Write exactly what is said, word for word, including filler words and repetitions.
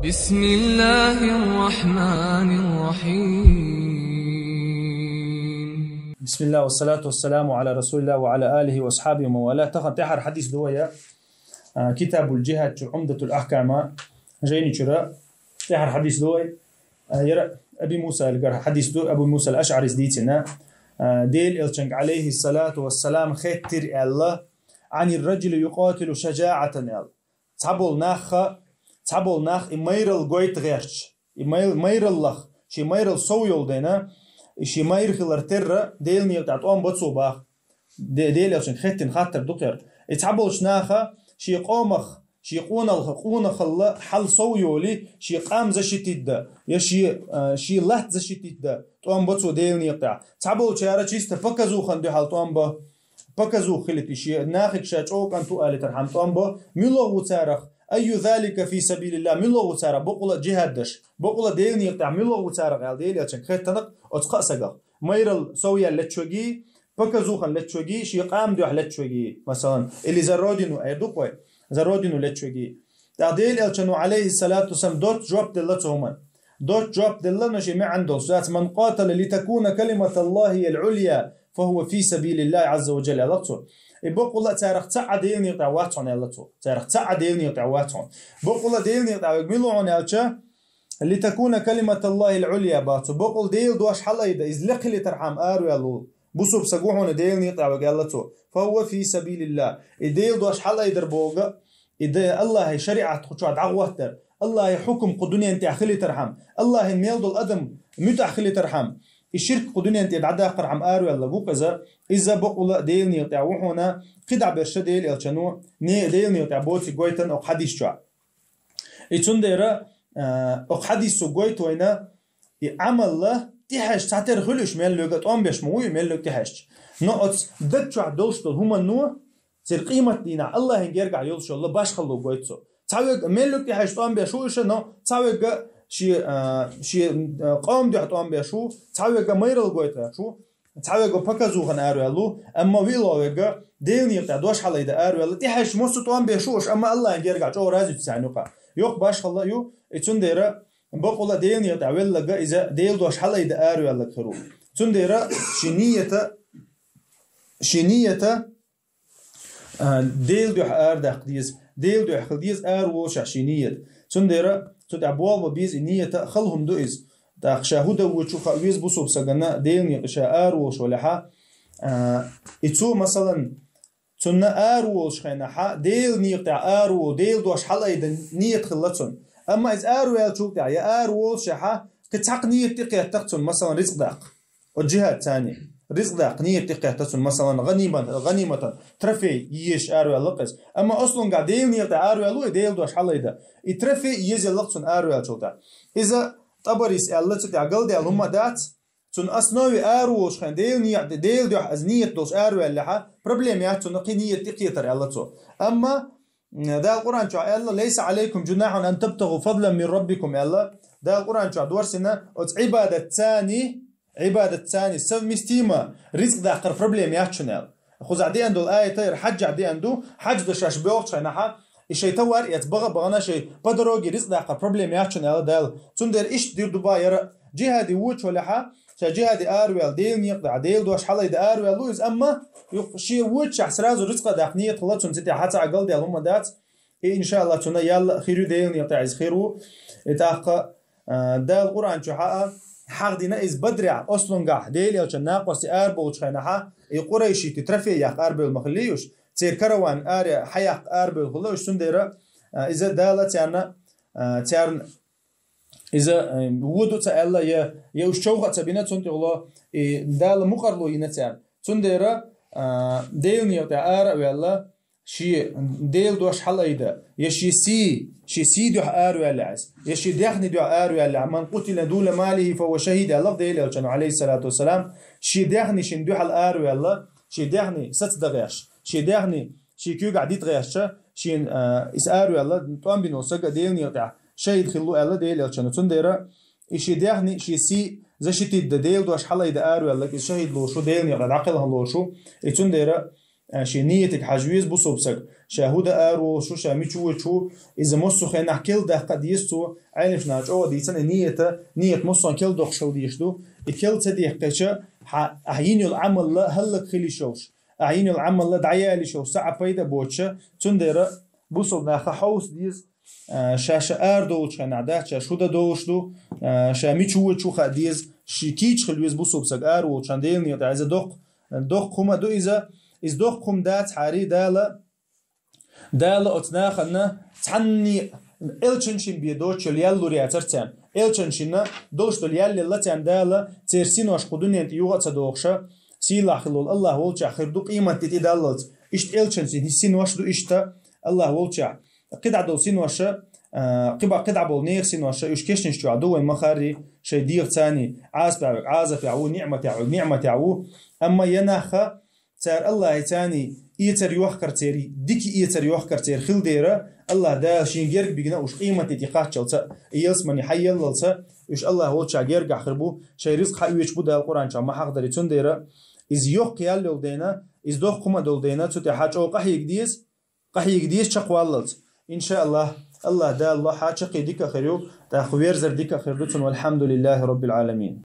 بسم الله الرحمن الرحيم. بسم الله والصلاة والسلام على رسول الله وعلى آله وأصحابه ومن والاه. Тахан тӀехьара хьадис ду вай, а, Китабуль-Джихад чу, Умдатуль-Ахкама жайни чура тӀехьара хьадис ду вай. А, яра Аби Муса аль-Гар хьадис ду, Абу Муса аль-Ашъарис дийцина, а, Дела Элчанга, алейхи салату вассалам, хеттир аьлла: «Ани р-раджули юкъатилу шаджаъатан», аьлла. Цхьаболу нахха, цхьаболу нах и майралла гойта гӀерташ, и май-, майраллах, шен майралла сов йолу дайна, и шен майра хилар терра, Делан некъа тӀехь тӀом бо цо баха. Де-, Дела Элчанга хеттина хаттар ду-кх хӀара. И цхьаболчу наха шен къомах, шен къоналха-, къонахалла хьал сов йолий, шен къам защитить дан, я шен, а, шен латта защитить дан тӀом бо цо Делан некъа тӀехь. Цхьаболчара чисто показухан дуьхьал тӀом бо. Показуха хилийта и шен нахиг ша чӀогӀа кӀант ву алийтархьама тӀом бо. МуьлхагӀ ву царах? Айю залика фи сабилиллах? МуьлхагӀ ву царах бакъволу а джихад деш, бакъволу а Делан некъа тӀехь муьлхагӀ ву царах аьлла Дела Элчанга хеттанакъ оцу кхаа сагах? Майралла сов яьлла лечуьгий, показухан лечуьгий, шен къам дуьхьа лечуьгий, масалан, или за родину, эр ду-кх вай, за родину лечуьгий. ТӀаккха Делан Элчано, алейхи салату вассалам, доцца жоп делла цу хӀуманна. Доцца жоп делла, но шен маьӀна долуш дац: «Ман къатала литакуна калиматуллахи аль-Ӏулья, фа хӀува фи сабилиллахи Ӏазза ва джалла», аьлла цо. И бакъволу а царах цхьаъ Делан некъа тӀехь вац хьуна, аьлла цо. Царах цхьаъ Делан некъа тӀехь вац хьуна. Бакъволу а Делан некъа тӀехь верг мила ву хьуна аьлча, «Литакуна калиматуллахи аль-Ӏулья», бах цо. Бакъволу Делан дош хьалаайда, иза лекха хилийтархьама араваьлла ву бусулба саг ву хьуна Делан некъа тӀехь верг, аьлла цо. «Фа хӀува фи сабилиллах». И Делан дош хьалаайдар бохург, и де Аллахьан шариӀат кху чохь дӀахӀоттар, Аллахьан хьукам кху дуьнен тӀехь хилийтархьама, Аллахьан мел долу адам муьтӀахь хилийтархьама, и ширк кху дуьнен тӀе дӀадаккхархьама араваьлларг ву-кх иза. Иза бакъволу а Делан некъа тӀехь ву хьуна, кхидӀа берш Делан Элчано не-, Делан некъа тӀехь боций гойтан окху хьадис чохь. И цундела, а, окху хьадисо гойту вайна, и Ӏамалла тӀехьаьжча цхьатерра хуьлу уьш мел верг а, тӀом беш ма ву и мел верг тӀехьаьжча. Но оцу даг чохь долуш долу хӀуманно, церан къематдийнахь Аллахьан гергахь йолуш йолу башхалла гойту цо. Цхьа верг а мел верг тӀехьаьжча тӀом беш ву уьш, но цхьа верг а шен, а, шен, а, къоман дуьхьа тӀом беш ву, цхьа верг а майралла гойта гӀерташ ву, цхьа верг а показухан араваьлла ву, амма виълагӀа верг а Делан некъа тӀехь дош хьалаайда араваьлла. ТӀехьаьжча массо а тӀом беш ву уьш, амма Аллахьан гергахь чӀогӀа рази ю царна юкъахь. Йоккха башхалла а ю, и цундела бакъволу а Делан некъа тӀехь велларг а иза Делан дош хьалаайда араваьлларг хир ву. Цундела шен нийята, шен нийята, а, Делан дуьхьа арадаккха деза, Делан дуьхьа хила деза араволушехь шен нийят. Цундела цу тӀехь болх бан беза, и нийята а хала хӀума ду иза. ТӀаккха ша хӀун дан воьдуш ву хаа веза бусулба саганна, Делан некъа ша араволуш валахь, а, и цо, масалан, цунна араволуш хенахь, Делан некъа тӀехь араволу, Делан дош хьалаайда нийят хилла цунна. Амма иза араваьллачул тӀехьа я араволушехь, кхин цхьаккха нийят тӀекхетта-кх цунна, масалан, рицкъ даккха. Оцу джихад царний рицкъ даккха нийят тӀекхетта цунна, масалан, гӀанимат-, гӀаниматан, трофей езаш араваьлла-кх иза. Амма аслангахь Делан некъа тӀехь араваьлла ву и Делан дош хьалаайда. И трофей езаелла-кх цунна араваьллачул тӀехьа. Иза ТӀабарис аьлла, цу тӀехь галдаьлла хӀума дац. Цунна основе араволуш хенахь, Делан некъа, Делан дуьхьа иза нийят долуш араваьллехь, проблема яц цунна кхин нийят тӀекхетар, аьлла цо. Амма, м, Дала Къуръан чохь аьлла: «Лайса Ӏалайкум джунахьун ан табтагӀу фадлан мин раббикум», аьлла. Дала Къуръан чохь дорсина оцу Ӏибадат царний, Ӏибадат царний совместимо рицкъ даккхар проблема яц шуна аьлла. Кхузахь деана долу аят яра хьаджехь деана ду, хьадж дан шаьш боьлхучу хенахь, и шайн товар эца бахана а бахана шайн по дороге рицкъ даккхар проблема яц шуна аьлла Дала. Цундела иштта дийр ду бах яра, джихаде воьдуш валахь, ша джихаде араваьлла, Делан некъа тӀехь, Делан дош хьалаайда араваьлла ву иза, амма юха шен воьдушехь сразу рицкъ даккха нийят хилла цунна, цу тӀехь цхьа а галдаьлла хӀума дац. И, иншааллах, цунна ял а хир ю, Делан некъа тӀехь иза хир ву. И тӀаккха, а, Дала Къуръан чохь а хьахдина иза Бадрехь, ослунгахь, Делан Элчанан накъостий арабовлучу хенахь, и къурайшитийн трофей яккха арабевлла ма хиллий уьш, церан караван аре хьаяккха арабевлла хилла уьш, цундела, а, иза Дала царна, а, царна иза, а, воду ца аьлла, я, я уьш човха а ца бина, цунна тӀехула и Дала мукъарло йина царна. Цундела, а, Делан некъа тӀехь ара а ваьлла, шен Делан дош хьалаайда, я шен сий, шен сий дуьхьа араваьллехь иза, я шен даьхни дуьхьа араваьллехь, «Ман къутила дуна малихи фа хӀува шахид», аьлла Делан Элчано, Ӏалайхиссалату вассалам, шен даьхни шен дуьхьал араваьлла, шен даьхни саца дан гӀерташ, шен даьхни шен куьйгахь дита гӀерташ, шен, а, иза араваьлла, тӀом бина волу саг а Делан некъа тӀехь шахид хилла ву аьлла Делан Элчано. Цундела и шен даьхни, шен сий защитить дан, Делан дош хьалаайда араваьлларг, иза шахид лоруш ву, Делан некъа тӀехь дӀакхелхина лоруш ву. И цундела, а, шен нийятиг хьажа веза бусулба саг. ша хӀуда араволуш ву, ша мича воьдуш ву, иза массо а хенахь керла даккха деза цо, Ӏеламнаха чӀогӀа дийцина и нийята, нийят массо а керла доккхуш хила дезаш ду. И керла ца деккхича, хьа, ахьа йина йолу Ӏамал хӀаллакьхила йиш йолуш, ахьа йина йолу Ӏамал дӀаяла йиш йолуш, цхьа а пайда а боцуша, цундела бусалба наха хьовса деза, а, ша-ша арадолучу хенахь дац, ша хӀуда долуш ду, а, ша мича воьдуш ву хаа деза, ши кийча хила веза бусалба стаг араволучу хенахь Делан некъа тӀехь. Иза доккха, доккха хӀума ду иза, иза доккха хӀума дацахьара Дала, Дала оцу нахана цхьанне элчаншна бен доцуш йолу ял лур яцара царна. Элчаншна долуш долу ял елла царна Дала, церан синош кху дуьнен тӀе юха а ца дохуша, сийлахь хилла волу АллахӀ волчохь хир ду къематде тӀедаллалц. Иштта элчаншна синош ду иштта АллахӀ волчохь. КхидӀа долу синоша, а, кхиба-, кхидӀа болу нехан синоша, уьш кешнаш чохь ду вайн ма-харри, шайн дегӀаца Ӏазапехь верг Ӏазапехь ву, ниӀматехь верг ниӀматехь ву. Амма я наха, цара АллахӀаца эцар йохкар церан, дика эцар йохкар церан хилла дера, АллахӀ Дала шен герга бигна уьш къематде тӀекхаччалца, и ялсамани хьаеллалца, уьш АллахӀ волчохь гергахь хир бу, шайн ризкъ хьаоьцуш бу Дала Къуръан чохь ма хьахадарий, цундела иза йоккха ял йолу дела, иза доккха хӀума а долу дела, цу тӀехь чӀогӀа къахьега деза, къахьега деза чекхваллалц. Иншааллахь, АллахӀ Дала лохьа чаккхе дика а хир ю, тӀаккха верзар дика а хир ду цунна, валхьамдулиллахӀи роббил Ӏаламин.